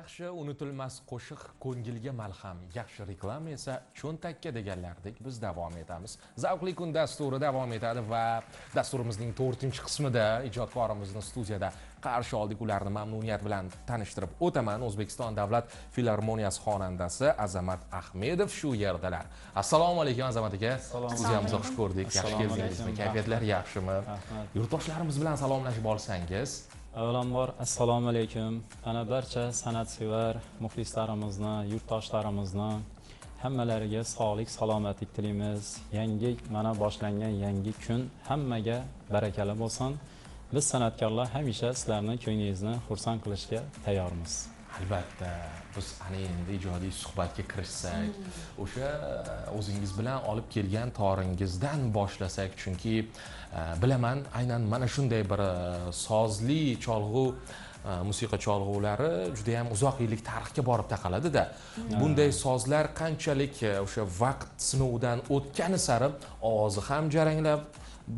Yaxshi unutilmas qo'shiq ko'ngilga malham, yaxshi reklama esa cho'ntakka deganlardek biz davom etamiz. Zavqli kun dasturi davom etadi va dasturimizning 4-qismida ijodkorimizni studiyada qarshi oldik. Ularni mamnuniyat bilan tanishtirib o'taman. O'zbekiston Davlat Filarmoniyasi xonandasi Azamat Ahmedov shu yerdalar. Assalomu alaykum Azamat aka. Studiyamizga xush ko'rdik. Yaxshi keldingizmi? Kayfiyatlar yaxshimi? Yurtdoshlarimiz bilan salomlashib olsangiz. Avvalambor assalomu alaykum. Ana barcha san'atsevar muxlislarimizni, yurtdoshlarimizni hammalariga sog'lik, salomatlik tilaymiz. Yangi mana boshlangan yangi kun hammaga barakali bo'lsin. Biz san'atkorlar hamisha sizlarni ko'nglingizni xursand qilishga tayyormiz. Albatta, biz ana endi ijodiy suhbatga kirishsak, o'sha o'zingiz bilan olib kelgan toringizdan boshlasak, chunki bilaman aynan mana shunday bir sozli cholg'u, musiqa cholg'ulari juda ham uzoq yillik tarixga borib taqaladi-da. Bunday sozlar qanchalik o'sha vaqt sinovidan o'tgani sari ovozi ham jaranglab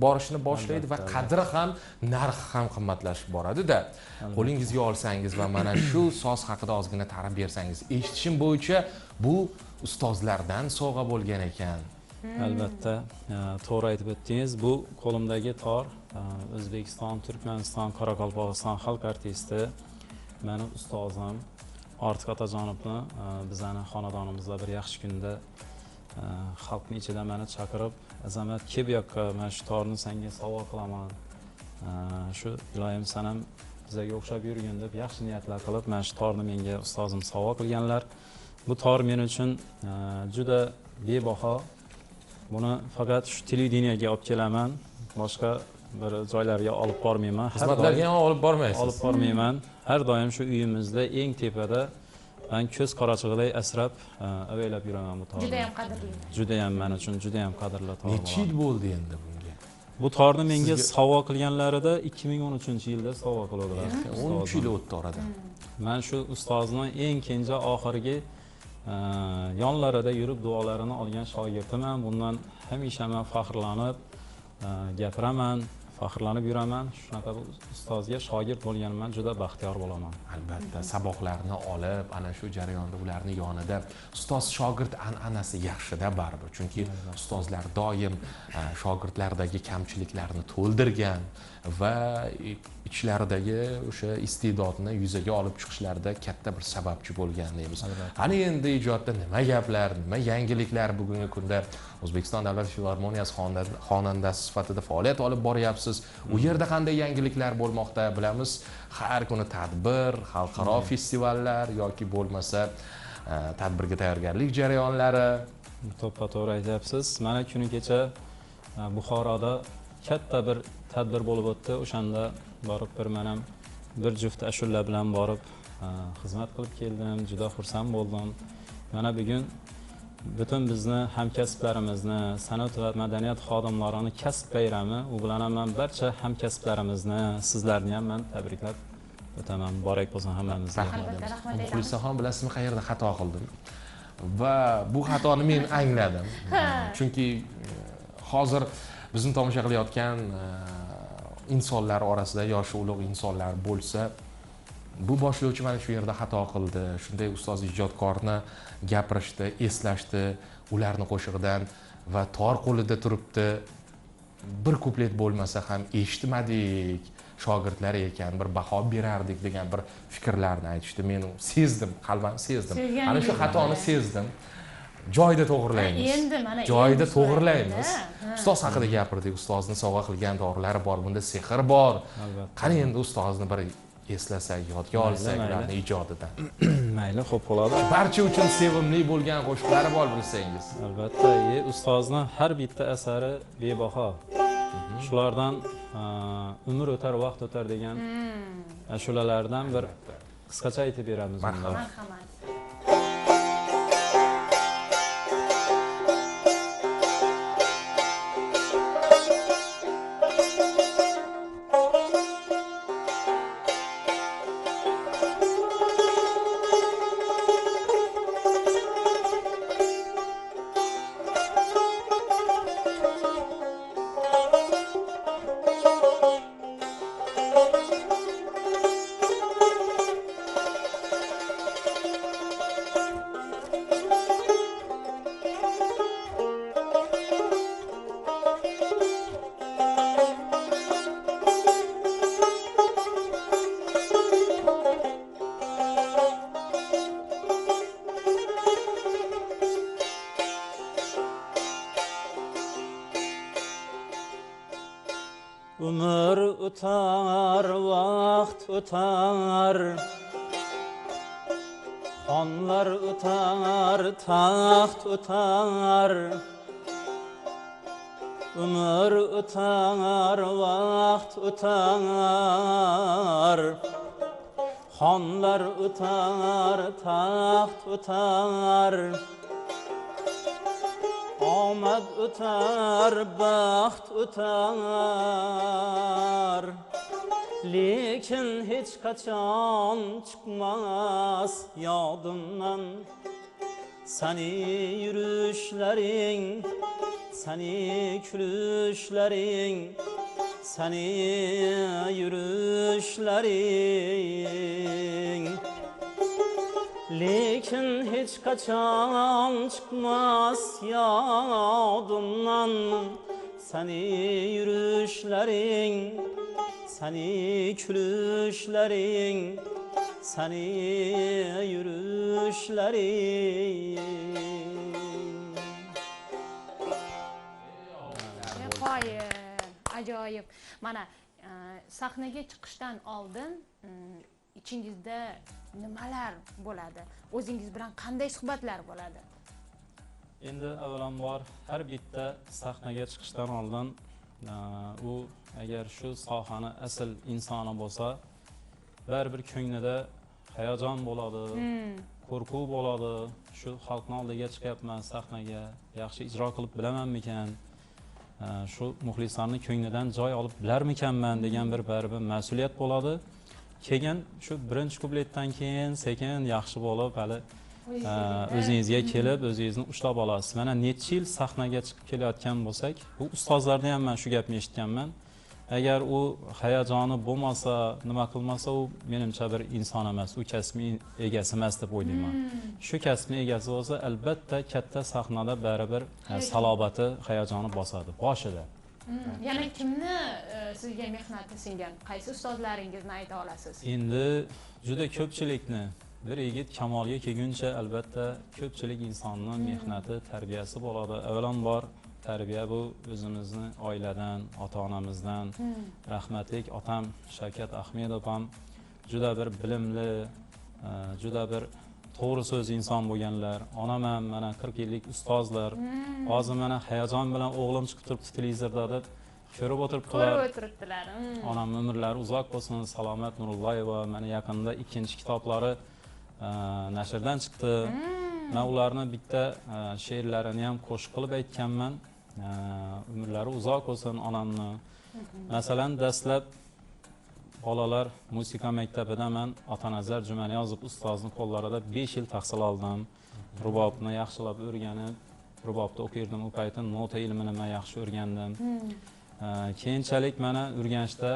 borishni boshlaydi va qadri ham, narxi ham qimmatlashib boradi-da. Qo'lingizga olsangiz va mana shu soz haqida ozgina ta'rif bersangiz. Eshitishim bo'yicha bu ustozlardan sovg'a bo'lgan ekan. Albatta, to'g'ri aytib o'tdingiz. Bu qo'limdagi tor O'zbekiston, Turkmaniston, Qoraqalpog'iston xalq artisti, meni ustozim Ortiq Otajonovni bizani xonadonimizda bir yaxshi kunda xalqning ichida meni chaqirib, Azamat, kel bu yoqqa, men shu torni senga sovg'a qilaman. Shu iloyim san ham bizga o'xshab yurgin deb yaxshi niyatlar qilib, mana shu torni menga ustozim sovg'a qilganlar. Bu tor men uchun juda bebaho. Buni faqat shu televideniyaga olib kelaman, boshqa bir joylarga olib bormayman. Xizmatlarga ham olib bormaysiz? Olib bormayman. Har doim shu uyimizda eng tepada men ko'z qorachig'iday asrab, avaylab yuraman bu torni. Juda ham qadrli. Juda ham men uchun juda ham qadrli tor. Necha yil bo'ldi endi bunga? Bu torni menga sovg'a qilganlarida 2013-yilda sovg'a qildilar. 13 yil o'tdi oradan. Men shu ustozni eng kenja oxirgi yonlarida yurib duolarini olgan shogirdiman. Bundan hamisha men faxrlanib gapiraman, faxrlanib yuraman. Shunaqa ustozga shogird bo'lganimdan juda baxtiyor bo'laman. Albatta, saboqlarni olib, ana shu jarayonda ularni yonida ustoz shogird an'anasi yaxshida baribir. Chunki ustozlar doim shogirdlardagi kamchiliklarni to'ldirgan va ichlaridagi o'sha iste'dodni yuzaga olib chiqishlarida katta bir sababchi bo'lgan deymiz. Ana endi ijodda nima gaplar, nima yangiliklar bugungi kunda O'zbekiston Davlat Filarmoniyasi xonandasi sifatida faoliyat olib boryapsiz. U yerda qanday yangiliklar bo'lmoqda bilamiz. Har kuni tadbir, xalqaro festivallar yoki bo'lmasa tadbirga tayyorgarlik jarayonlari. To'ppa-to'g'ri aytyapsiz. Mana kuni kecha Buxoroda katta bir tadbir bo'lib o'tdi. O'shanda borib bir men ham bir juft ashula bilan borib xizmat qilib keldim. Juda xursand bo'ldim. Mana bugun butun bizni hamkasblarimizni, san'at va madaniyat xodimlarini kasb bayrami, u bilan ham men barcha hamkasblarimizni, sizlarni ham men tabriklab o'taman. Muborak bo'lsin hammamizga. Muxlisaxon, bilasizmi qayerda xato qildim? Va bu xatoni men angladim. Chunki hozir bizni tomosha qilayotgan insonlar orasida yoshi ulug' insonlar bo'lsa, bu boshlovchi mana shu yerda xato qildi. Shunday ustoz ijodkorni gapirishdi, eslashdi, ularni qo'shig'idan va tor qo'lida turibdi. Bir kuplet bo'lmasa ham eshitmadik, shogirdlari ekan, bir baho berardik degan bir fikrlarni aytishdi. Men sezdim, qalban sezdim. Ana shu xatoni sezdim. Joyida to'g'rilaymiz. Endi mana joyida to'g'rilaymiz. Ustoz haqida gapirdik, ustozni sovg'a qilgan to'g'rilari bor, bunda sehr bor. Qani endi ustozni bir eslasak, yodga olsak ularni ijodidan. Mayli, xo'p bo'ladi. Barcha uchun sevimli bo'lgan qo'shiqlari bor bilsangiz. Albatta, ustozni har bitta asari bebaho. Shulardan umr o'tar, vaqt o'tar degan ashulalardan bir qisqacha aytib beramiz. Marhamat. Umr o'tar, vaqt o'tar, xonlar o'tar, taxt o'tar. Umr o'tar, vaqt o'tar, xonlar o'tar, taxt o'tar. Omad o'tar, baxt o'tar, lekin hech qachon chiqmas yodimdan sani yurishlaring, sani kulishlaring, sani yurishlaring. Lekin hech qachon chiqmas yodimdan sani yurishlaring, sani kulishlaring, sani yurishlaring. Nihoyat, ajoyib. Mana sahnaga chiqishdan oldin ichingizda nimalar bo'ladi? O'zingiz bilan qanday suhbatlar bo'ladi? Endi avvalambor har bitta sahnaga chiqishdan oldin u agar shu sohani asl insoni bo'lsa, baribir ko'nglida hayajon bo'ladi, qo'rquv bo'ladi. Shu xalqning oldiga chiqyapman sahnaga, yaxshi ijro qilib bilamanmikan? Shu muxlislarning ko'nglidan joy olib bilarmikanman degan bir baribir mas'uliyat bo'ladi. Keyin shu birinchi kupletdan keyin sekin yaxshi bo'lib, hali o'zingizga kelib, o'zingizni ushlab olasiz. Mana necha yil sahnaga chiqib kelayotgan bo'lsak, bu ustozlardan ham men shu gapni eshitganman. Agar u hayajoni bo'lmasa, nima qilmasa, u menimcha bir inson emas, u kasbning egasi emas deb o'ylayman. Shu kasbning egasi bo'lsa, albatta katta sahnada baribir salobati, hayajoni bosadi boshida. Yana kimni sizga mehnati singan? Qaysi ustozlaringizni ayta olasiz? Endi juda ko'pchilikni, bir yigit kamolga kelguncha albatta ko'pchilik insonning mehnati, tarbiyasi bo'ladi. Avvalambor tarbiya bu o'zimizni oiladan, ota-onamizdan. Rahmatli otam Shavkat Ahmedov ham juda bir bilimli, juda bir to'g'ri so'z inson bo'lganlar. Onam ham mana 40 yillik ustozlar. Hozir mana hayajon bilan o'g'lim chiqib turibdi televizorda deb ko'rib o'tiribdilar. Ko'rib o'tiribdilar. Onam umrlari uzoq bo'lsin, Salomat Nurullayeva mana yaqinda ikkinchi kitoblari nashrdan chiqdi. Men ularni bitta she'rlarini ham qo'shiq qilib aytganman. Umrlari uzoq bo'lsin onamni. Masalan, dastlab bolalar musiqa maktabida men Otanazar Jumaniyozov ustozning qo'llarida 5 yil tahsil oldim. Rubobni yaxshilab o'rganib, rubobda o'qirdim u payti, nota ilmini men yaxshi o'rgandim. Keyinchalik mana Urganchda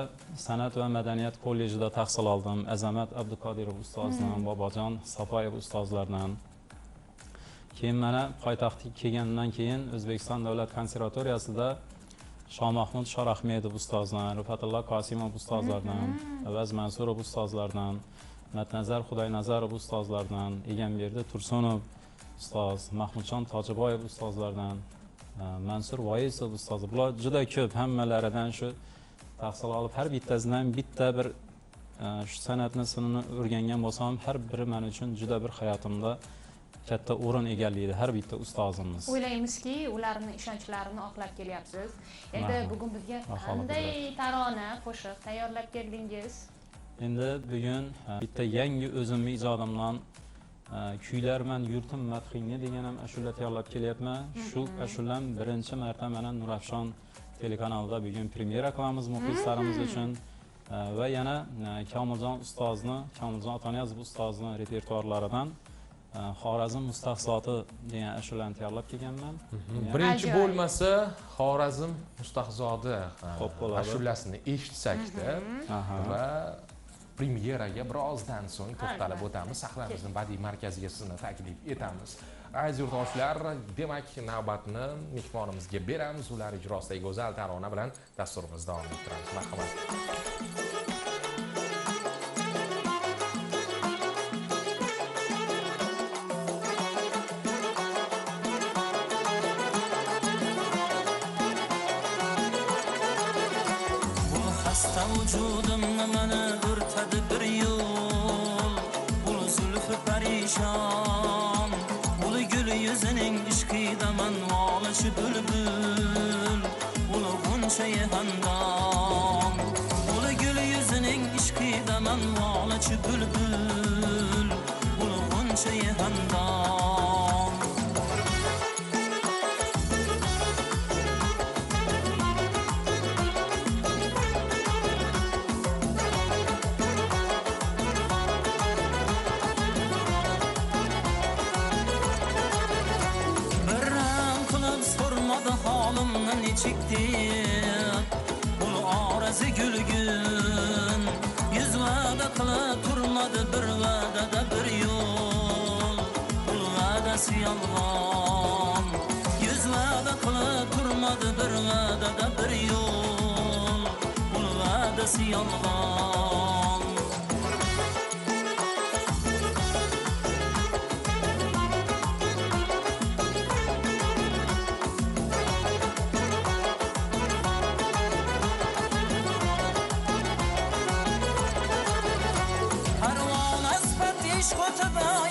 San'at va madaniyat kollejida tahsil oldim. Azamat Abduqodirov ustozdan, Bobojon Safoyev ustozlardan. Keyin mana poytaxtga kelgandan keyin O'zbekiston Davlat konservatoriyasida Shomahmud Shorahmedov ustozdan, Rufatullo Qosimov ustozlardan, Avaz Mansurov ustozlardan, Matnazar Xudoynazarov ustozlardan, Egamberdi Tursunov ustoz, Mahmudjon Tojiboyev ustozlardan, Mansur Voisov ustoz. Bular juda ko'p, hammalaridan shu tahsil olib, har bittasidan bitta bir shu san'atni sinini o'rgangan bo'lsam, har biri men uchun juda bir hayotimda katta o'rin egallaydi har bitta ustozimiz. O'ylaymizki, ularning ishonchlarini oqlab kelyapsiz. Endi bugun bizga qanday tarona, qo'shiq tayyorlab keldingiz? Endi bugun bitta yangi o'zimning ijodimdan Kuylarman yurtim madhingni degan ham ashula tayyorlab kelyapman. Shu ashulam birinchi marta mana Nurafshon telekanalida bugun premyera qilamiz muxlislarimiz uchun va yana Komiljon ustozni, Komiljon Otaniyazov ustozni repertuarlaridan Xorazm mustahzoti degan ashulani tayyorlab kelganman. Birinchi bo'lmasa Xorazm mustahzodi ashulasini eshitsakda va premyeraga birozdan so'ng to'xtalib o'tamiz. Sahnamizning badiiy markaziga sizni taklif etamiz. Aziz yurtdoshlar, demak navbatni mehmonimizga beramiz. Ular ijrosidagi go'zal tarona bilan dasturimizni davom ettiramiz. Marhamat. Hasta vücudumni meni o'rtadi bir yo'l. Ul zulfi parishon, ul gul yuzining ishqidaman volishi bulbul. Ul g'unchai handon, ul gul yuzining ishqidaman volishi bulbul. Ul g'unchai handon. Nechikdir ul orazi gulgun, yuz va'da qilib turmadi bir va'dada bir yo'l. Ul va'dasi yolg'on, yuz va'da qilib turmadi bir va'dada bir yo'l. Ul va'dasi yolg'on.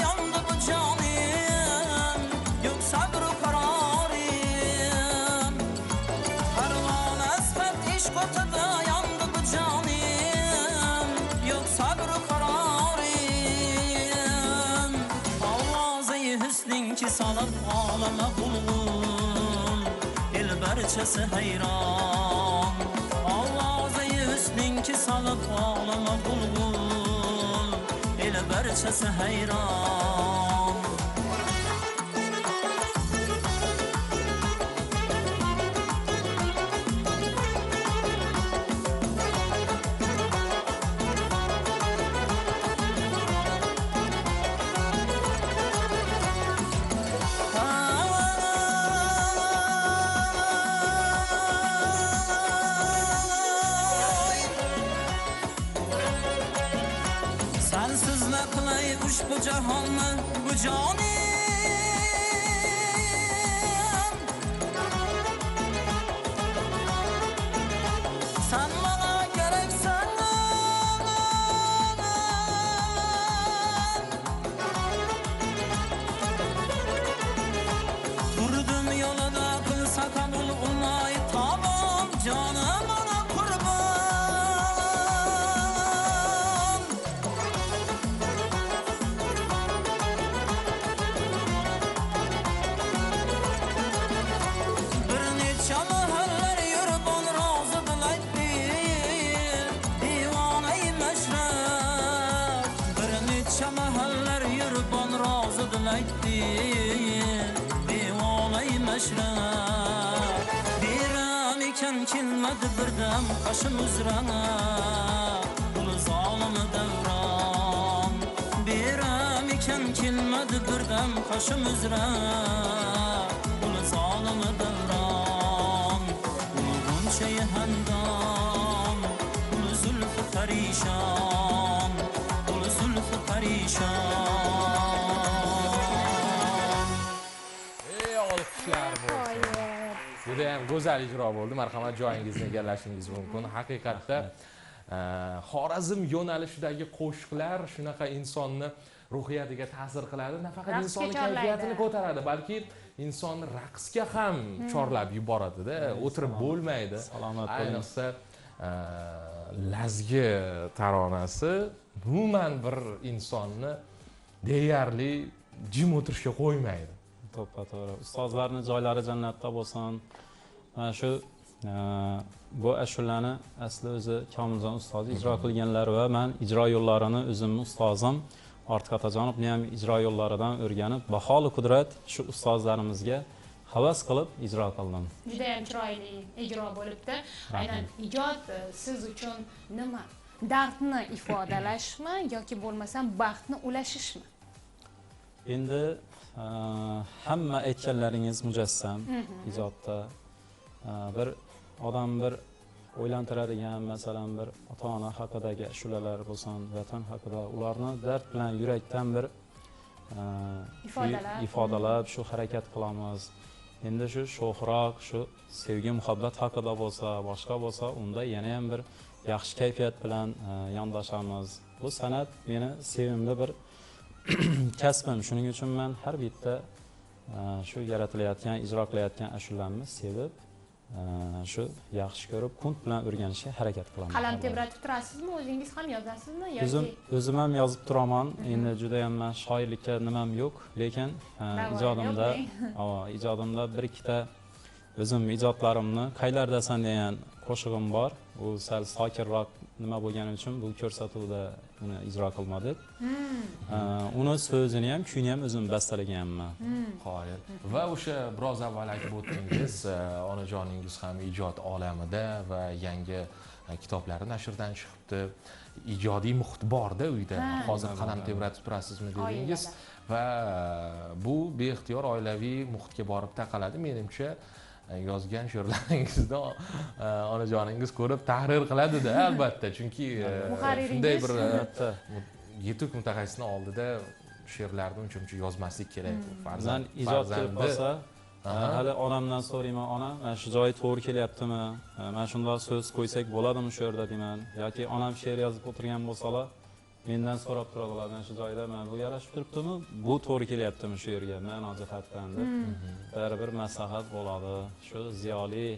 Yandı bu canim, yok sabr-ı kararim. Pervane sifat ishq o'tida yandı bu canim, yok sabr-ı kararim. Ovozi husningki solib olama bulbul, el barchasi hayron. Ovozi husningki solib olama bulbul, el barchasi hayron. Sensiz ne qilay ushbu jahonni bu jonim, sen bana gereksen. Durdum yoluna qilsa qabul olmay tamam canım bana kurban. Divonay meşrep, biram iken kilmedi birdem qaşım üzra. Ul zalim devran, biram iken kilmedi birdem qaşım üzra. Ul zalim devran, ul g'unchai handon, ul zulfi parishon, ul zulfi parishon. Judayam go'zal ijro bo'ldi. Marhamat, joyingizni egallashingiz mumkin. Haqiqatda Xorazm yo'nalishidagi qo'shiqlar shunaqa insonni ruhiyatiga ta'sir qiladi. Nafaqat insonni kayfiyatini ko'taradi, balki insonni raqsga ham chorlab yuboradi-da. O'tirib bo'lmaydi. Salomat bo'ling. Ayniqsa lazgi taronasi umuman bir insonni deyarli jim o'tirishga qo'ymaydi. To'ppa-to'g'ri. Ustozlarning joylari jannatda bo'lsin. Mana shu bu ashulani asli o'zi Komiljon ustoz ijro qilganlar va men ijro yo'llarini o'zimning ustozim Ortiq Otajonovni ham ijro yo'llaridan o'rganib, baholi qudrat shu ustozlarimizga havas qilib ijro qildim. Juda ham chiroyli ijro bo'libdi. Aynan ijod siz uchun nima? Dardni ifodalashmi yoki bo'lmasam baxtni ulashishmi? Endi hamma aytganlaringiz mujassam ijodda. Bir odam bir o'ylantiradigan, masalan, bir ota-ona haqidagi ashulalar bo'lsin, vatan haqida, ularni dard bilan yurakdan bir ifodalab shu harakat qilamiz. Endi shu sho'xroq, shu sevgi muhabbat haqida bo'lsa, boshqa bo'lsa, unda yana ham bir yaxshi kayfiyat bilan yondashamiz. Bu san'at meni sevimli bir kasbim. Shuning uchun men har bitta shu yaratilayotgan, ijro qilayotgan ashulamni sevib, shu yaxshi ko'rib, qunt bilan o'rganishga harakat qilaman. Qalam tebratib turasizmi, o'zingiz ham yozasizmi yoki? O'zim ham yozib turaman. Endi juda ham men shoirlikka nimam yo'q, lekin ijodimda, ijodimda bir ikkita o'zim ijodlarimni Qaylardasan degan qo'shig'im bor. U sal sokinroq nima bo'lgani uchun bu ko'rsatuvda uni ijro qilmadik. Uni so'zini ham, kuyini ham o'zim bastalaganman. Qoyil. Va o'sha biroz avval aytib o'tdingiz, onajoningiz ham ijod olamida va yangi kitoblari nashrdan chiqibdi. Ijodiy muhit bor-da uyda. Hozir qalam tebratib turasizmi dedingiz va bu beixtiyor oilaviy muhitga borib taqaladi. Menimcha yozgan she'rlaringizni onajoningiz ko'rib tahrir qiladida albatta, chunki shunday bir yetuk mutaxassisning oldida she'rlarni uncha-muncha yozmaslik kerak. Farzand ijod qilib qolsa, hali onamdan so'rayman, ona, mana shu joyi to'g'ri kelyaptimi? Mana shundoq so'z qo'ysak bo'ladimi shu yerda deyman. Yoki onam she'r yozib o'tirgan bo'lsalar, mendan so'rab turadilar, mana shu joyda mana bu yarashib turibdimi, bu to'g'ri kelyaptimi shu yerga, ma'no jihatdan deb. Baribir maslahat bo'ladi. Shu ziyoli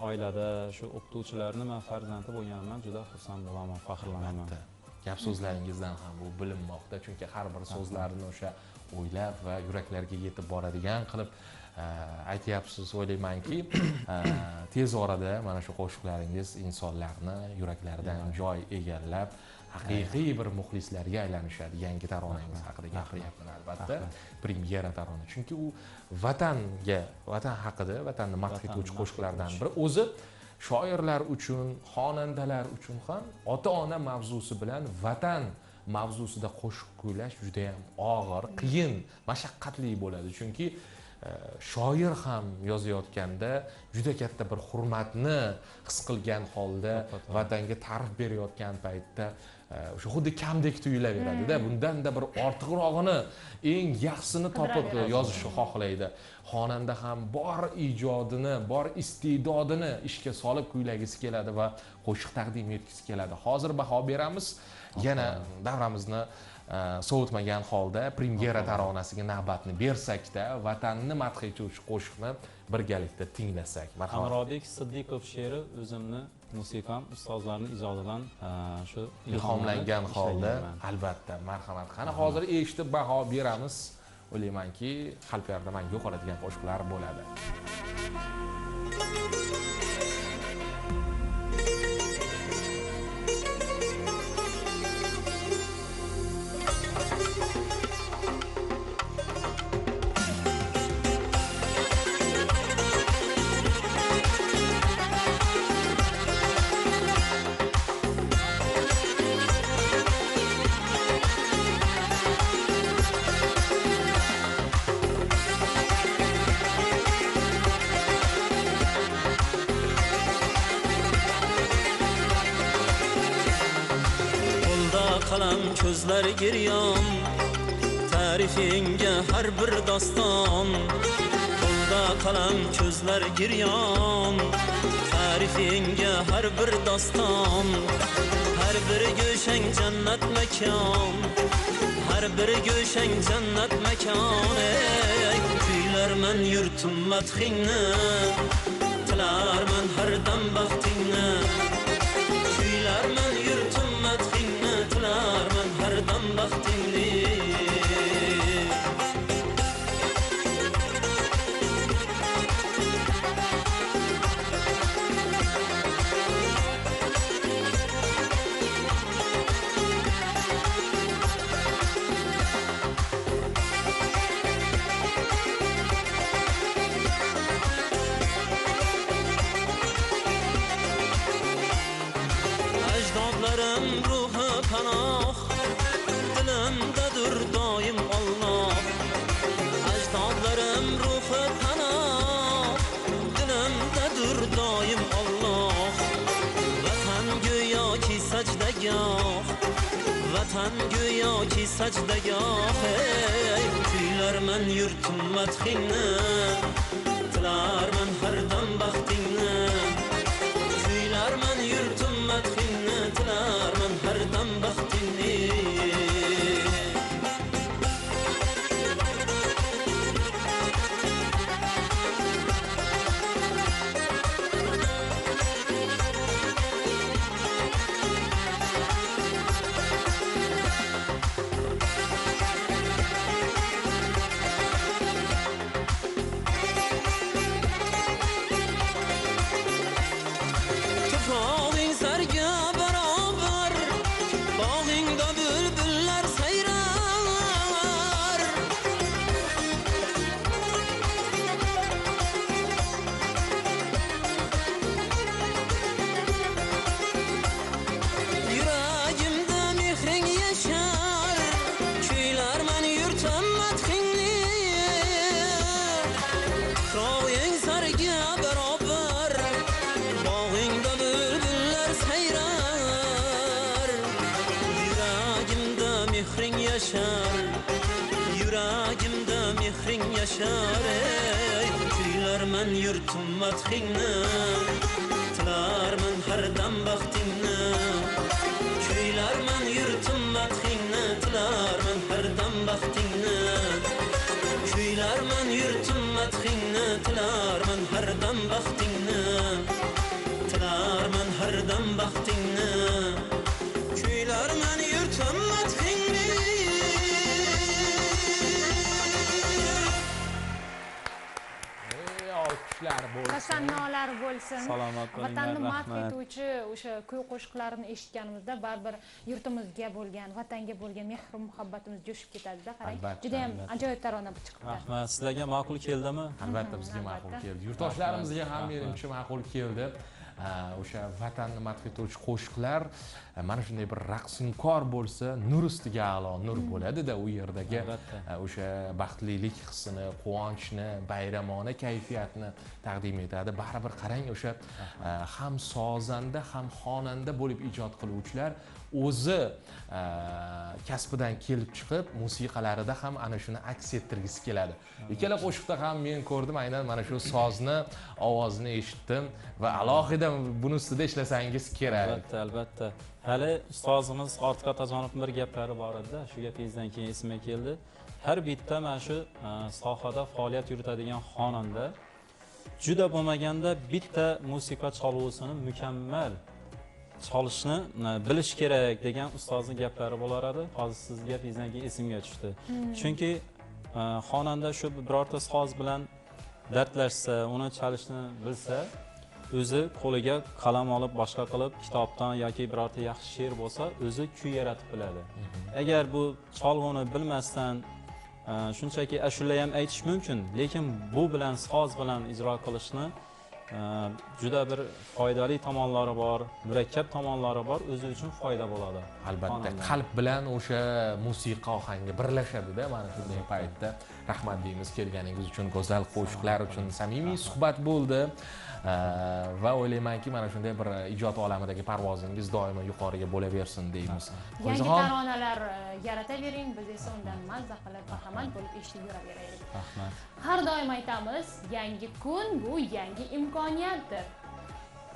oilada shu o'qituvchilarni men farzandi bo'lganimdan juda xursand bo'laman, faxrlanaman. Gap so'zlaringizdan ham bu bilinmoqda, chunki har bir so'zlarini o'sha o'ylab va yuraklarga yetib boradigan qilib aytyapsiz. O'ylaymanki, tez orada mana shu qo'shiqlaringiz insonlarni yuraklaridan joy egallab, haqiqiy bir muxlislarga aylanishadi. Yangi taronangiz haqida gapiryapman albatta. Premyera tarona. Chunki u vatanga, vatan haqida, vatanni madh etuvchi qo'shiqlardan biri. O'zi shoirlar uchun, xonandalar uchun ham ota-ona mavzusi bilan vatan mavzusida qo'shiq kuylash juda ham og'ir, qiyin, mashaqqatli bo'ladi. Chunki shoir ham yozayotganda juda katta bir hurmatni his qilgan holda vatanga ta'rif berayotgan paytda o'sha xuddi kamdek tuyulaveradida. Bundan-da bir ortiqrog'ini, eng yaxshisini topib yozishni xohlaydi. Xonanda ham bor ijodini, bor iste'dodini ishga solib kuylagisi keladi va qo'shiq taqdim etgisi keladi. Hozir baho beramiz. Yana davramizni sovutmagan holda premyera taronasiga navbatni bersakda, vatanni madh etuvchi qo'shiqni birgalikda tinglasak. Marhamat. Hamrobek Siddiqov she'ri o'zimni musiqam ustozlarning ijodidan shu ilhomlangan holda albatta. Marhamat. Qani hozir eshitib baho beramiz. O'ylaymanki, qalblarda mangu qoladigan qo'shiqlar bo'ladi. Ko'zlar giryon, ta'rifingga har bir doston. Qo'lda qalam, ko'zlar giryon, ta'rifingga har bir doston. Har bir go'shang jannat makon, har bir go'shang jannat makon. Ey, kuylarman yurtim madhingni, tilarman har dam baxtingni. Kuylarman yurtim madhingni, tilarman har dam baxtingni. Ajdodlarim ruhi panoh, dilimdadir doim Alloh. Ajdodlarim ruhi panoh, dilimdadir doim Alloh. Vatan go'yoki sajdagoh, Vatan go'yoki sajdagoh ey. Kuylarman yurtim madhingni, tilarman har dam baxtingni. Kuylarman yurtim madhingni, tilarman har dam baxtingni. Yuragimda mehring yashar ey. Kuylarman yurtim madhingni, tilarman har dam baxtingni. Kuylarman yurtim madhingni, tilarman har dam baxtingni. Kuylarman yurtim madhingni, tilarman har dam baxtingni. Tilarman har dam baxtingni. Kuylarman yurtim madhingni. Tasannolar bo'lsin. Salomat bo'linglar. Vatanni madh etuvchi o'sha kuy qo'shiqlarini eshitganimizda baribir yurtimizga bo'lgan, vatanga bo'lgan mehr muhabbatimiz jo'shib ketadi-da, qarang. Juda ham ajoyib tarona chiqdi. Rahmat. Sizlarga ma'qul keldimi? Albatta bizga ma'qul keldi. Yurtdoshlarimizga ham menimcha ma'qul keldi. O'sha vatanni madh etuvchi qo'shiqlar mana shunday bir raqsinkor bo'lsa, nur ustiga a'lo nur bo'ladi-da u yerdagi o'sha baxtlilik hissini, quvonchni, bayramona kayfiyatni taqdim etadi. Baribir qarang, o'sha ham sozanda, ham xonanda bo'lib ijod qiluvchilar o'zi kasbidan kelib chiqib, musiqalarida ham ana shuni aks ettirgisi keladi. Ikkala qo'shiqda ham men ko'rdim, aynan mana shu sozni, ovozini eshitdim va alohida buni ustida ishlasangiz kerak. Albatta, albatta. Hali ustozimiz Ortiq Otajonovning bir gaplari bor edi-da, shu gapingizdan keyin esimga keldi. Har bitta mana shu sohada faoliyat yuritadigan xonanda juda bo'lmaganda bitta musiqa cholg'usini mukammal cholishni bilish kerak degan ustozning gaplari bo'lar edi. Hozir siz gapingizdan keyin esimga tushdi. Chunki xonanda shu birorta soz bilan dardlashsa, uni chalishni bilsa, o'zi qo'liga qalam olib, boshqa qilib, kitobdan yoki birorta yaxshi she'r bo'lsa, o'zi kuy yaratib biladi. Agar bu cholg'uni bilmasdan shunchaki ashula ham aytish mumkin, lekin bu bilan soz bilan ijro qilishni juda bir foydali tomonlari bor, murakkab tomonlari bor, o'zi uchun foyda bo'ladi. Albatta, qalb bilan o'sha musiqa ohangi birlashadi-da mana shunday paytda. Rahmat deymiz kelganingiz uchun, go'zal qo'shiqlar uchun samimiy suhbat bo'ldi. Va o'ylaymanki, mana shunday bir ijod olamidagi parvozingiz doimo yuqoriga bo'laversin deymiz. Yangi taronalar yaratavering, biz esa undan mazza qilib, bahramand bo'lib eshitib yuraveraylik. Rahmat. Har doim aytamiz, yangi kun bu yangi imkoniyatdir.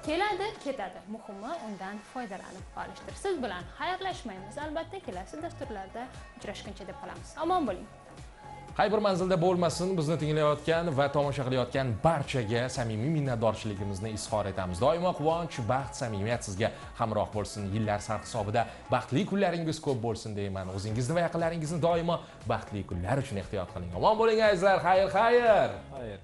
Keladi, ketadi. Muhimi undan foydalanib qolishdir. Siz bilan xayrlashmaymiz, albatta kelasi dasturlarda uchrashguncha deb qolamiz. Omon bo'ling. Qay bir manzilda bo'lmasin, bizni tinglayotgan va tomosha qilayotgan barchaga samimiy minnatdorchiligimizni izhor etamiz. Doimo quvonch, baxt, samimiyat sizga hamroh bo'lsin. Yillar sarhisobida baxtli kunlaringiz ko'p bo'lsin deyman. O'zingizni va yaqinlaringizni doimo baxtli kunlar uchun ehtiyot qiling. Omon bo'ling azizlar. Xayr, xayr. Xayr.